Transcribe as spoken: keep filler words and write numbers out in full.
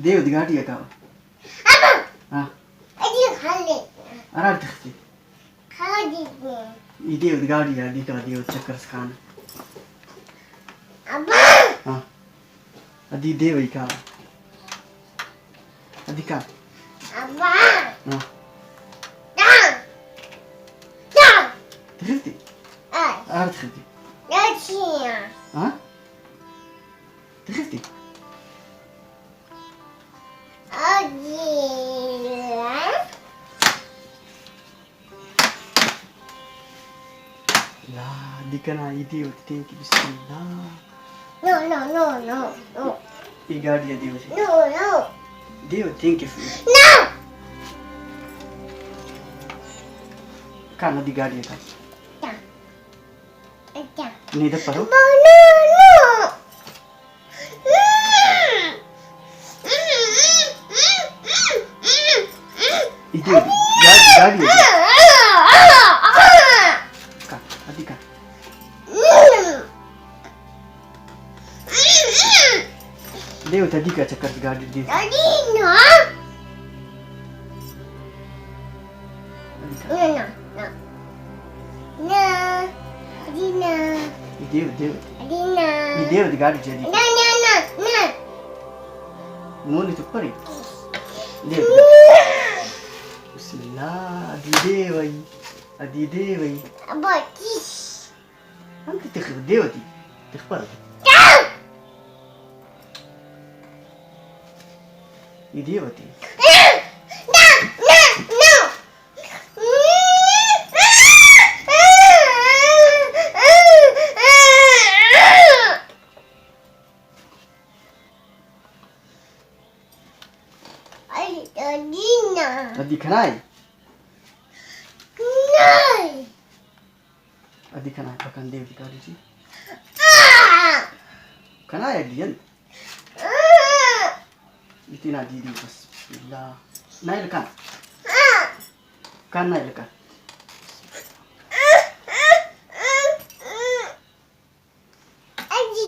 دے اودے گاڈی آ کاوہ۔ ہاں۔ ہراڑے تختے؟ ای دے اودے گاڈی آ، ادی کا دے اودے چکر اس کانہ۔ ہاں۔ ادی دے وئی کاوہ۔ ادی کا۔ ہاں۔ تختے؟ ہراڑے تختے؟ ہاں؟ تختے؟ لا، دی کنا ای دے اودے تینکہ، بسم اللہ۔ نو، نو، نو، نو، نو۔ ای گاڈی آ دے اودے۔ نو، نو۔ دے اودے تینکہ۔ نو۔ کان ادی گاڈی آ کان۔ تا۔ اچھا۔ نی دپرو؟ نو، نو، نو۔ ای دے، گاڈی، گاڈی ادی۔ کا، ادی کا۔ دے اودے ادی کا چکر گاڈی دے۔ ادی نا۔ ادی کا۔ نا، نا، نا۔ نا۔ ادی نا۔ ای دے اودے، دے اودے۔ ادی نا۔ ای دے اودے گاڈی چے ادی۔ نا، نا، نا، نا۔ مونی تو پری۔ دے اودے۔ نا۔ بسم اللہ، ادی دے وئی۔ ادی دے وئی۔ ابا، کس۔ انت تخ دے اودے۔ تخ پر۔ ای دے اودے۔ ادی کھنائے؟ ادی کھنائے؟ بکن دے اودے گاڈی ٹی۔ کھنائے ادی انت؟ ای تینا دیدی بس، بسم اللہ۔ نائل کان۔ کان نائل کان۔